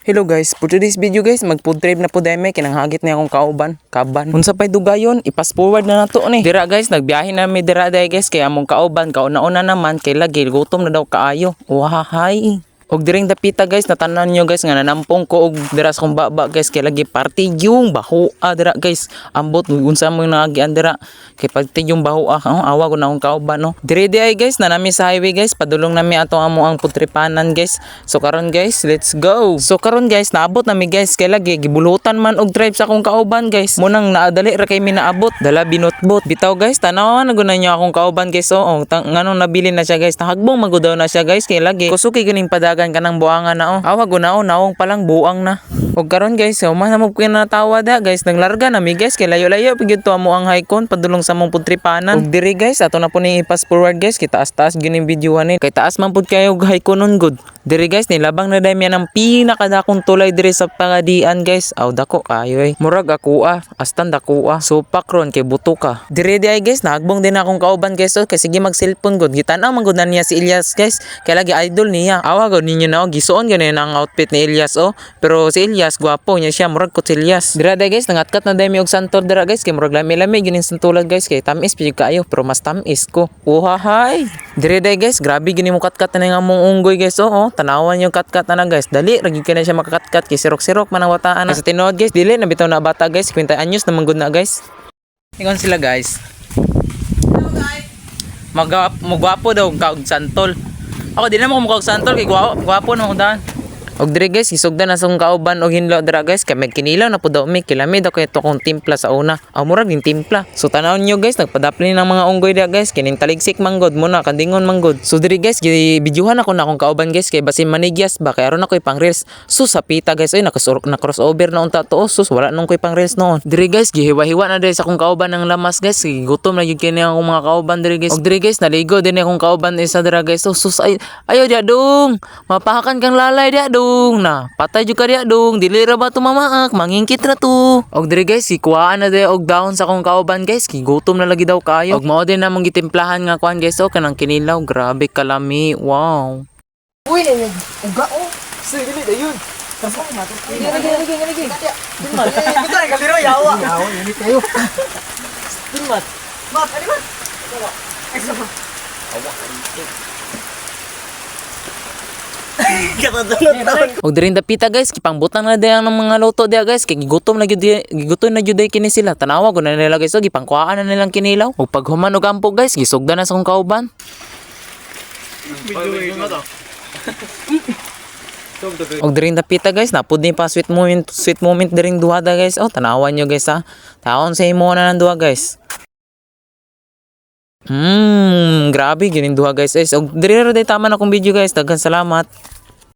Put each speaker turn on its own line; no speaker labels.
Hello guys, for today's video guys, mag food trip na po deme kinanghagit niya akong kauban, kaban. Unsa pay dugayon, ipas forward na nato ni. Dira guys, nagbiyahe na mi dira day guys kay among kauban kauna-una naman kay lagi gutom na daw kaayo. Wahay. Og diring dapita guys, natanan nyo guys nga nanampong ko og dira sa kong baba guys kay lagi party yung bahoa dira guys. Ambot unsa mo naagian dira kay party yung bahoa. Oh, awa ko na akong kauban, no. Dire di ay guys, na nami sa highway guys, padulong nami ato amo ang putripanan guys. So karon guys, let's go. So karon guys, naabot nami guys kay lagi gibulutan man og drive sa akong kauban guys. Munang naadali ra kay mi naabot, dala binotbot. Bitaw guys, tanawa na gud na niyo akong kauban guys. Oo, nganong nabili na siya guys. Nahagbong man gud daw na siya guys kay lagi kusuki ganing padagan kanang buangan na oh. Awa gud na oh, naong palang buang na. Og karon guys, so man mo kuya natawa da guys, nanglarga na mi guys kay layo-layo pa gyud to amo ang high-con padulong sa among putripanan. Og diri guys, ato na po ning ipas forward guys, kay taas-taas gyud ning videohan ni. Kay taas man pud kayo og high-con nun gud. Diri guys, nilabang na dahil ang pinakadakong tulay diri sa Pagadian guys. Aw, dako kayo eh. Murag ako ah, astan dako ah. Supak ron kay buto ka. Diri di ay guys, nahagbong din akong kauban guys. Oh, kay sige mag cellphone gud. Gitan-aw man gud na niya si Elias guys. Kay lagi idol niya. Awa gud ninyo na oh, gisuon gani na ang outfit ni Elias oh. Pero si Elias gwapo niya siya, murag ko si Elias. Dira day guys, nangatkat na day mi og santol dira guys kay murag lami-lami gini santulag guys kay tamis pud kaayo pero mas tamis ko. Uhahay. Dire day guys, grabe gini mo katkat na nga among unggoy guys. Oo, tanawan yung katkat na guys. Dali ra gyud kay na siya makakatkat kay sirok-sirok man ang wataan na. Sa tinuod guys, dili na bitaw na bata guys, 50 anyos na man gud na guys. Ingon sila guys. Magwapo daw ka og santol. Ako di na mo og santol kay gwapo, gwapo na ko daan. Og dire guys, isugdan na sa akong kauban og hinlo dira guys, kay magkinilaw na pud daw mi, kilami daw kay to kong timpla sa una. Aw, murag din timpla. So tanawon nyo guys, nagpadapli ng mga unggoy dira guys, kining taligsik manggod mo na kandingon manggod. So dire guys, gibidyuhan ako na akong kauban guys kay basin manigyas ba kay aron ako pang reels. Sus, sa pita guys, ay na crossover na unta to. Oh, sus, wala nung koy pang reels noon. Dire guys, gihiwa-hiwa na diri sa akong kauban ng lamas guys. Gutom na gyud kini akong mga kauban dire guys. Og dire guys, naligo din akong kauban isa dira guys. So sus, ay ayo dia dong. Mapahakan kang lalay dia dong na. Patay jud ka dia dong. Dili ra ba tumamaak, mangingkit ra to. Og dire guys, gikuhaan na dire og dahon sa akong kauban guys. Gigutom na lagi daw kayo. Og mao din namong gitimplahan nga kuan guys, oh, kanang kinilaw, grabe kalami. Wow.
Uy, uga oh. Sige, dili dayon. Lagi, lagi, lagi, lagi. Ito ay kaliro yawa. Yawa, init kayo. Mat. Mat, ano mat?
Og diring dapita guys, gipangbutang na diyan ng mga luto diya guys, kay gigutom na gyud gigutom na gyud kini sila. Tanawa gud na nila guys, so gipangkuhaan na nilang kinilaw. Og paghuman og ampo guys, gisugdan na sa akong kauban. Og diring dapita guys, napud ni pa sweet moment diring duha da guys. Oh, tanawan nyo guys ha. Taon sa imo na ng duha guys. Grabe gining duha guys. Og diri ra day tama na akong video guys. Daghan salamat.